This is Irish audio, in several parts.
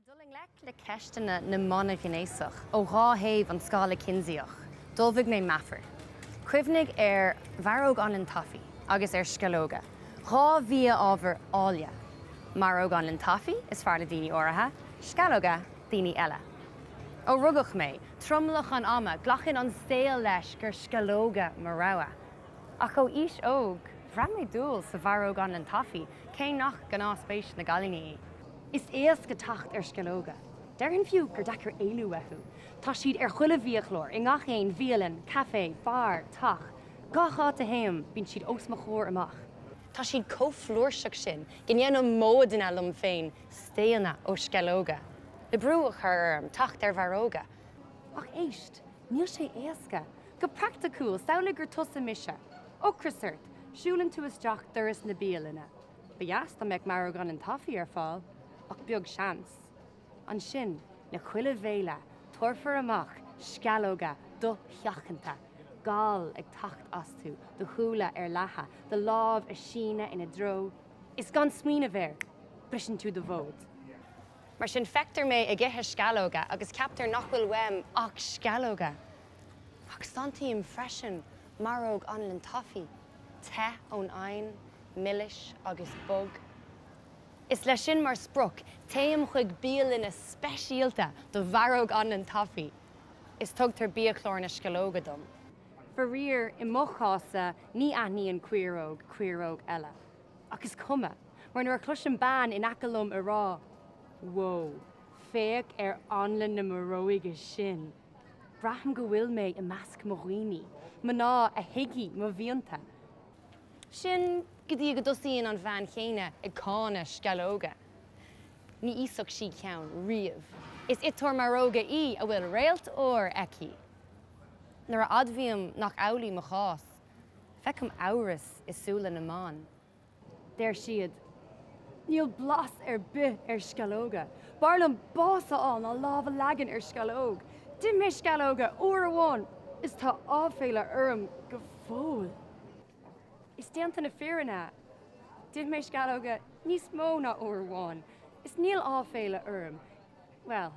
dul i ngleic le ceisteanna na monaghnéasach ó dhá thaobh an scála Kinseyach, d'ullmhaigh mé meafar. Cuimhnigh ar mharóg anlann taifí agus ar sceallóga, dhá bhia-ábhar áille. Maróg anlann taifí is fearr le daoine áirithe, sceallóga daoine eile. Ó rugadh mé, tromlach an ama, glacann an saol leis gur sceallóga mo rogha. Ach ó aois óg, bhraith mé dúil sa mharóg anlann taifí, cé nach gnáthspéis na gcailíní í. Is éasca teacht ar sceallóga. Déarfainn fiú gur deacair éalú uathu. Tá siad ar chuile bhiachlár, i ngach aon bhialann, caife, beár, teach. Gach áit a théim, bíonn siad os mo chomhair amach. Tá siad chomh flúirseach sin go ndéanaim móideanna liom féin staonadh ó sceallóga, le brú a chur orm teacht ar mharóga. Ach éist, níl sé éasca. Go praiticiúil, samhlaigh gur tusa mise. Ocras ort. Siúlann tú isteach doras na bialainne. Ba dheas dá mbeadh maróg anlann taifí ar fáil, ach beag seans. Ansin, le chuile bhéile, tabharfar amach sceallóga dosheachanta, gal ag teacht astu, do shúile ar leathadh, do lámh a síneadh ina dtreo, is gan smaoineamh air, briseann tú do mhóid. Mar sin, feictear mé ag ithe sceallóga agus ceaptar nach bhfuil uaim ach sceallóga. Ach santaím freisin maróg anlann taifí, te ón oigheann, milis agus bog. Is leis sin mar sprioc, téim chuig bialanna speisialta do mharóg anlann taifí, is tugtar biachlár na sceallóga dom. Faraor, i mo chás-sa, ní aithníonn caoireog caoireog eile. Ach is cuma, mar nuair a chloisim bean in aice liom ag rá, Whoa, féach ar anlann na maróige sin! Braithim go bhfuil mé i measc mo dhaoine, mná a thuigfidh mo mhianta. Sin go dtí go dtosaíonn an bhean chéanna ag cáineadh sceallóga. Ní íosfadh sí ceann riamh. Is iteoir maróga í a bhfuil réalt óir aici. Nuair a admhaím nach amhlaidh mo chás, feicim amhras i súile na mban. Deir siad, Níl blas ar bith ar sceallóga. B'fhearr liom bás a fháil ná lámh a leagan ar sceallóg. D'ith mé sceallóga uair amháin is tá áiféala orm go fóill. Is déanta na fírinne, d'ith mé sceallóga níos mó ná uair amháin is níl áiféala orm. Bhuel,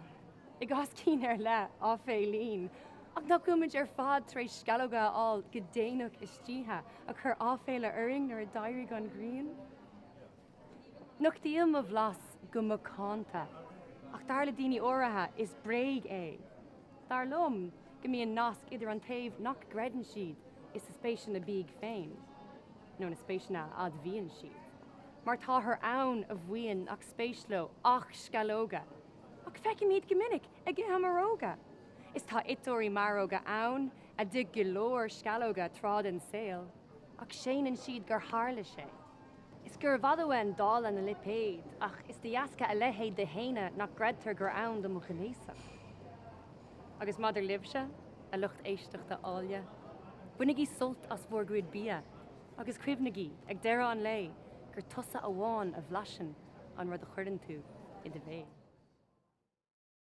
i gcás cinn ar leith, áiféilín. Ach nach bhfuil muid ar fad tar éis sceallóga a fháil go déanach istoíche, a chuir áiféala orainn nuair a d'éirigh an ghrian? Nochtaím mo bhlas go macánta, ach dar le daoine áirithe, is bréag é. Dar liom go mbíonn nasc idir an taobh nach gcreideann siad is a spéiseanna bídh féin, nó na spéiseanna a admhaíonn siad. Mar táthar ann a mhaíonn nach spéis leo ach sceallóga, ach feicim iad go minic ag ithe maróga. Is tá iteoirí maróga ann a d'ith go leor sceallóga tráth den saol, ach séanann siad gur tharla sé. Is gurbh fhada uainn dála na lipéad, ach is de dheasca a leithéid de shéanadh nach gcreidtear gur ann do mo ghnéasacht. Agus maidir libhse, a lucht éisteachta áille, bainigí sult as bhur gcuid bia! Agus cuimhnigí, ag deireadh an lae, gur tusa amháin a bhlaiseann an rud a chuireann tú i do bhéal.